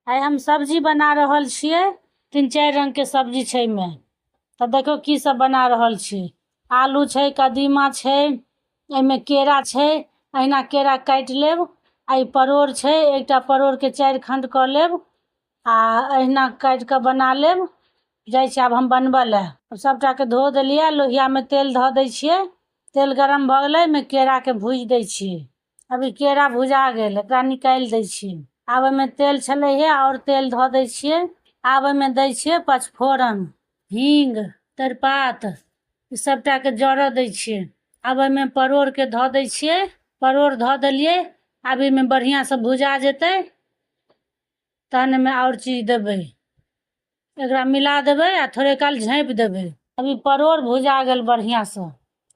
आइ हम सब्जी बना रहल छियै। 3-4 रंगके सब्जी छै एहिमे। तऽ देखियौ की सब बना रहल छी। आलू छै, कदीमा छै, एहिमे केरा छै। अहिना केरा काटि लेब। आ ई परोड़ छै, एकटा परोड़के 4 खण्ड कऽ लेब आ अहिना काटि कऽ बना लेब। जाइ छी आब हम बनबऽ लए। सबटाके धो देलियै। लोहियामे तेल धऽ दै छियै। तेल गरम भऽ गेलै, एहिमे केराके भूजि दै छियै। अभी केरा भुजा गेल, एकरा निकालि दै छियै। आब एहिमे तेल छलैहे, आओर तेल धऽ दै छियै। आब एहिमे दै छियै पचफोरन, हींग, तेजपात, ई सबटाके जरऽ दै छियै। आब एहिमे परोड़के धऽ दै छियै। परोड़ धऽ देलियै। आब एहिमे बढ़िआँसँ भुजा जेतै, तहन एहिमे आओर चीज देबै। एकरा मिला देबै आ थोड़े काल झाँपि देबै। अभी परोड़ भुजा गेल बढ़िआँसँ।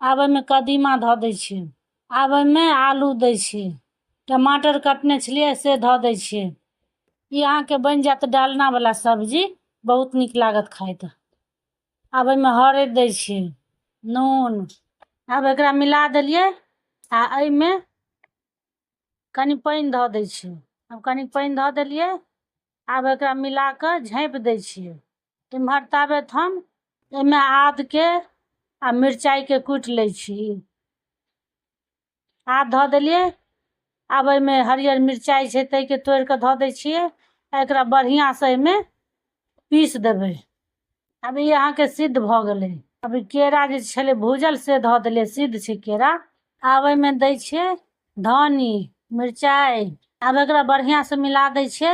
आब एहिमे कदीमा धऽ दै छियै। आब एहिमे आलू दै छियै। टमाटर कटने छलियै से धऽ दै छियै। ई अहाँके बनि जायत डालनावला सब्जी, बहुत नीक लागत खाइत। आब एहिमे हरदि दै छियै, नून। आब एकरा मिला देलियै आ एहिमे कनि पानि धऽ दै छियै। आब कनि पानि धऽ देलियै। आब एकरा मिला कऽ झाँपि दै छियै। एम्हर ताबत हम एहिमे आदके आ मिरचाइके कुटि लै छी। आद धऽ देलियै। आब एहिमे हरियर मिरचाइ छै, ताहिके तोड़ि कऽ धऽ दै छियै आ एकरा बढ़िआँसँ एहिमे पीस देबै। आब ई अहाँके सिद्ध भऽ गेलै। आब ई केरा जे छलै भूजल से धऽ देलियै, सिद्ध छै केरा। आब एहिमे दै छियै धनी, मिरचाइ। आब एकरा बढ़िआँसँ मिला दै छियै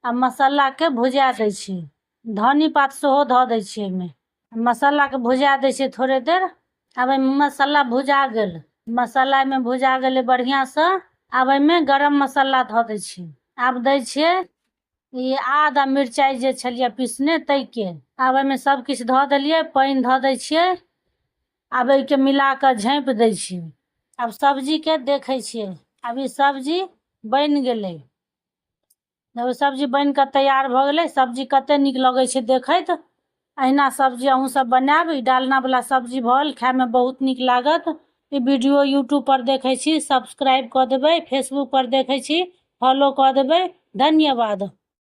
आ मसालाके भुजा दै छियै। धनी पात सेहो धऽ दै छियै एहिमे। मसालाके भुजा दै छियै थोड़े देर। आब एहिमे मसाला भुजा गेल। मसाला एहिमे भुजा गेलै बढ़िआँसँ। आब एहिमे गरम मसाला धऽ दै छियै। आब दै छियै ई आद आ मिरचाइ जे छलियै पीसने ताहिके। आब एहिमे सब किछु धऽ देलियै, पानि धऽ दै छियै। आब एहिके मिला कऽ झाँपि दै छियै। आब सब्जीके देखै छियै। आब ई सब्जी बनि गेलै। देखियौ, सब्जी बनि कऽ तैयार भऽ गेलै। सब्जी कते नीक लगै छै देखैत। अहिना सब्जी अहूँ सब बनायब। ई डालनावला सब्जी भऽ गेल, खायमे बहुत नीक लागत। ई वीडियो यूट्यूब पर देखै छी, सब्सक्राइब कऽ देबै। फेसबुक पर देखै छी, फॉलो कऽ देबै। धन्यवाद।